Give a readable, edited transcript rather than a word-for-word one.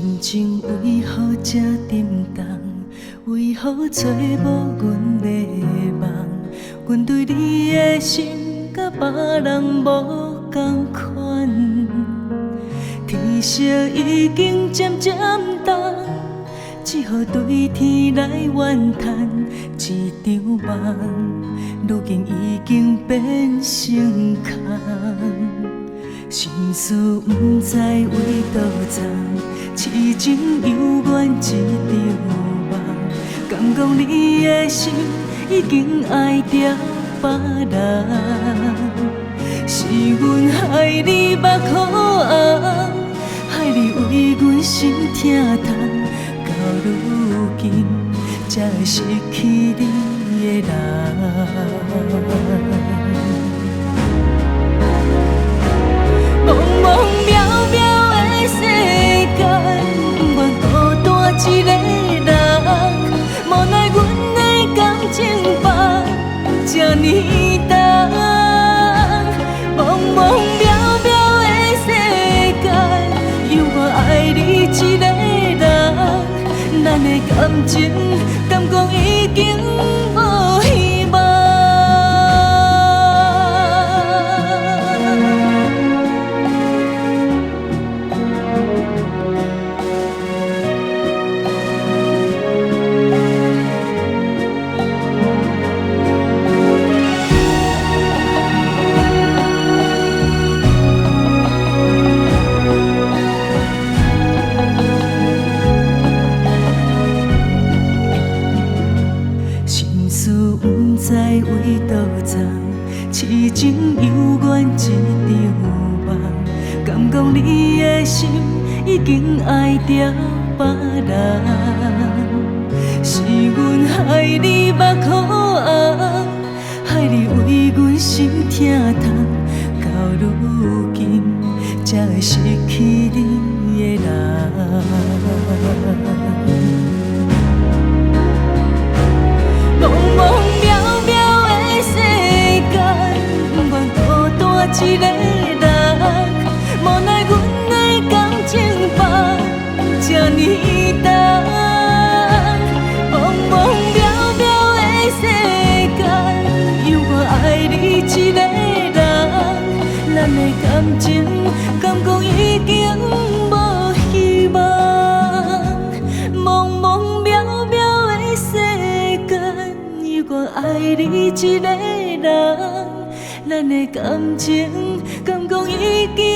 心情為何這沉重？為何揣無阮的夢？阮對你的心佮別人無仝款，天色已經漸漸重，只好對天來怨嘆。一場夢，如今已經變成空。心事毋知為佗藏，痴情猶原一場夢。敢講你的心已經愛著別人，是阮害你目眶紅，害你為阮心疼痛，到如今才會失去你的人。茫茫渺渺的世間，不願孤單一个人，無奈阮的感情放這呢重。茫茫渺渺的世間，猶原愛你一个人，咱的感情敢講已經無希望。心事毋知為佗藏，痴情猶原一場夢。敢講你的心已經愛著別人，是阮害你目眶紅，害你為阮心疼痛，到如今才會失去你的人。茫茫渺渺的世間，不願孤單一個人，無奈阮的感情放這呢重。茫茫渺渺的世間，猶原愛你一個人，咱的感情敢講已經無希望。茫茫渺渺的世間，猶原愛你一個人，咱的感情敢講已經